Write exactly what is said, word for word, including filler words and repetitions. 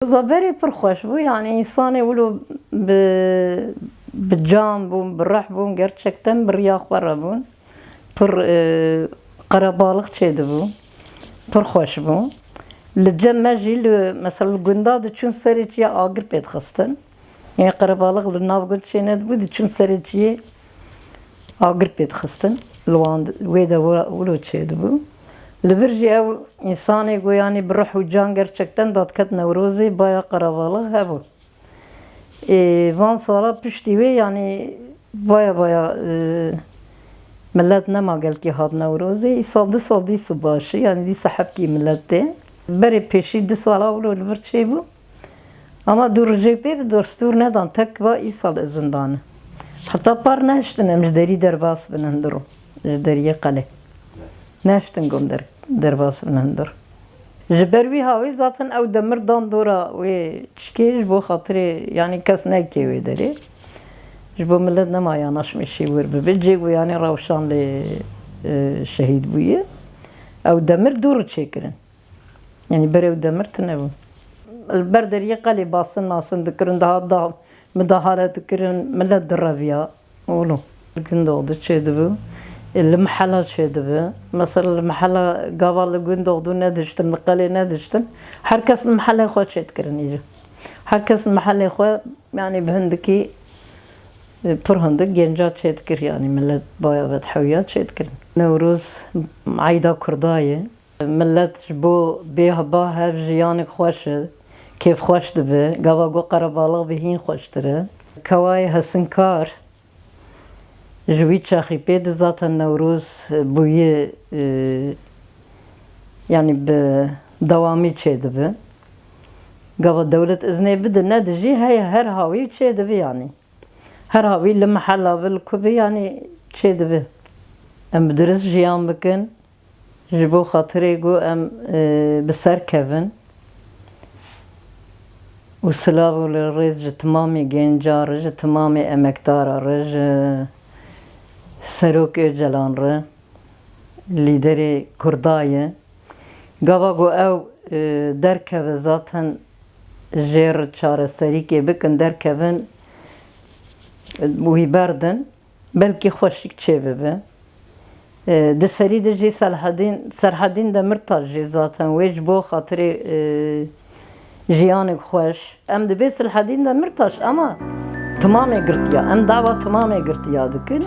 Roza berê pir xweş bû, yanî însanê wilo bi, bi can bûn, bi ruh bûn, gerçekten bi riya xwe re bûn. Pir, e, qerebalix çêdibû. Pir xweş bû. Li cem me jî li, mesela li gunda diçûn serê çiya agir pê dixistin. Yê qerebalix li nav gund çênedibû, diçûn serê çiyê agir pê dixistin. Li wan, wê de wira, wilo çêdibû. Li vir jî ew însanê ku yanî bi ruh û can gerçekten dadiket Newrozê, baya qerebalix hebû. Ê, van sala piştî wê, yanî baya baya, e, millet nema gelkî hat Newrozê. Îsal du sal dîs û başî, yanî dîsa hepkî millet tê. Berê pêşî du sala wilo li vir çêbû. Ama du rojê pê bi destûr nedan, tek va îsal izin dane. Heta par nehiştin em ji derî derbas bin hundir û ji deriyê qelê. Nehiştin gom der-, derbas bin hundir. Ji ber wî hawî zaten ew demir dan dora wê çikê ji bo xatirê, yanî kes nekê wê derê. Ji bo millet nema yanaşmêşî wir bibe. Cê ku yanî rewşan lê, e, şehîd bûye. Ew demir dûr çêkirin. Yanî berê ew demir tune bû. Li ber deriyê qelê basin masin dikirin, dihat da, midahale dikirin, millet direviya. Oğlum, Gündoğdu çêdibi, e, li mihela çêdibi. Mesela li mihela gava li Gündoğdu nediştin, li qelê nediştin. Her kes li mihelê xwe çêdikirin îro. Her kes li mihelê xwe, yanî bi hindikî, e, pir hindik genca çêdikir, yanî millet baya vedhewiya çêdikirin. Newroz eyda Kurda ye. Millet ji bo bê ba hev jiyanek xweş e, kêfxweş dibe. Gava ku qerebalix be hîn xweştir e. Kewayê hesinkar ji wî çaxî pê de zaten Newroz bûye, e, yanî bi dewamî çêdibe. Gava dewlet iznê bide, nede jî heye her hawî çêdibe yanî. Her hawî li mihela ve, li ku ve yanî çêdibe. Em bi dirist jiyan bikin. Ji bo xatirê ku em, e, bi ser kevin û silav û li rêz ji timamê genca re, ji timamê emektara re, ji Serok Ocalan re, lîderê Kurda ye. Gava ku ew, e, derkeve zaten jê re çareserîkê bikin, derkevin, e, wî berdin. Belkî xweşik çêbibe. E, di serî de jî Selhedîn, Serhedîn Demirtaş jî zaten wê ji bo xatirê, e, jiyanek xweş. Em dibê Selhedîn Demirtaş, ama timamê girtiya. Em dawa timamê girtiya dikin.